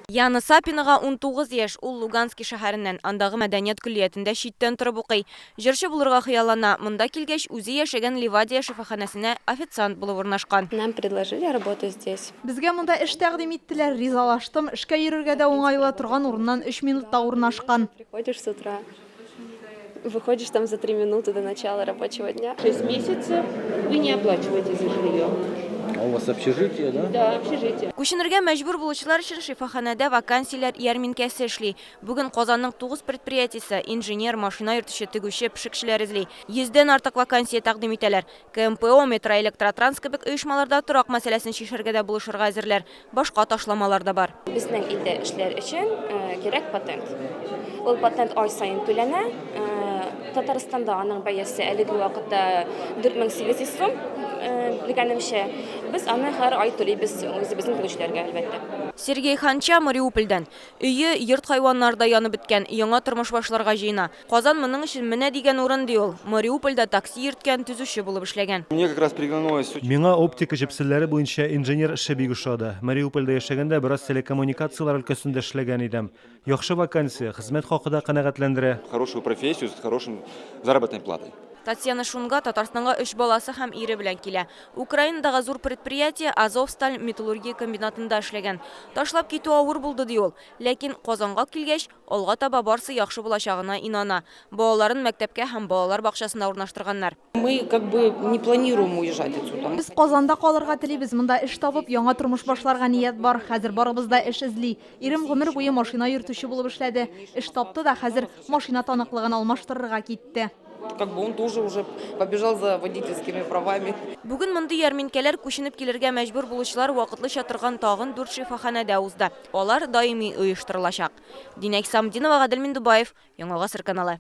Яна Сапинага 19 яшь, ул Лугански шәһәреннән, андагы мәдәният көллиятендә читтән торып укый. Җырчы булырга хыяллана, монда килгәч, үзе яшәгән Ливадия шифаханәсенә официант булып урнашкан. Нам предложили работу здесь. Безгә монда эш тәкъдим иттеләр, ризалаштым. Эшкә йөрергә дә уңайлы, торган урыннан өч минутта урнашкан. Приходишь с утра, выходишь там за 3 минуты до начала рабочего дня. 6 месяцев вы не оплачиваете за жилье. А у вас общежитие, да? Да, общежитие. Күченергә мәҗбүр булучылар өчен шифаханәдә вакансияләр ярминкәсе эшли. Бүген Казанның тугыз предприятиесе инженер, машина йөртүче, тегүче, пешекчеләр эзли. Йөздән артык вакансия тәкъдим итәләр. КМПО, Метроэлектротранс кебек оешмаларда торак мәсьәләсен чишәргә дә булышырга әзерләр. Башка ташламалар да бар. Безнең илдә эшләр өчен кирәк патент. Ул патент ай саен түләнә. Татарстанда аның бәясе әлеге вакытта 4800 сум, белгәнемчә. Без аны һәр ай түлибез үзебезнең тегүчеләргә, әлбәттә. Сергей Ханча Мариупольдән. Өе, йорт хайваннары да янып беткән, яңа тормыш башларга җыена. Казан моның өчен менә дигән урын, ди ул. Мариупольдә такси йөрткән, төзүче булып эшләгән. Мне как раз приглянулось очень Миңа оптика җепселләре буенча инженер эше бик ошады. Мариупольдә яшәгәндә бераз телекоммуникацияләр өлкәсендә эшләгән идем. Яхшы вакансия, хезмәт хакы да канәгатьләндерә. Хорошую профессию с хорошим заработной платой. Татьяна Шунга Татарстанга өч баласы һәм ире белән килә. Украинадагы зур предприятие Азовсталь металлургия комбинатында эшләгән. Ташлап китү авыр булды, ди ул. Ләкин Казанга килгәч, алга таба барсы яхшы булачагына инана. Балаларын мәктәпкә һәм балалар бакчасына урнаштырганнар. Мы как бы не планируем уезжать отсюда. Без Казанда калырга телибез. Монда эш табып, яңа тормыш башларга ният бар. Хәзер барыбыз да эш эзли. Ирем гомер буе машина йөртүче булып эшләде. Эш тапты да, хәзер машина таныклыгын алмаштырырга китте. Как бы он тоже уже побежал за водительскими правами. Бүген мондый ярминкәләр күченеп килергә мәҗбүр булучылар вакытлыча торган тагын дүрт шифаханәдә узды. Алар даими оештырылачак. Динә Исламдинова, Гадел Миндубаев, Яңа Гасыр каналы.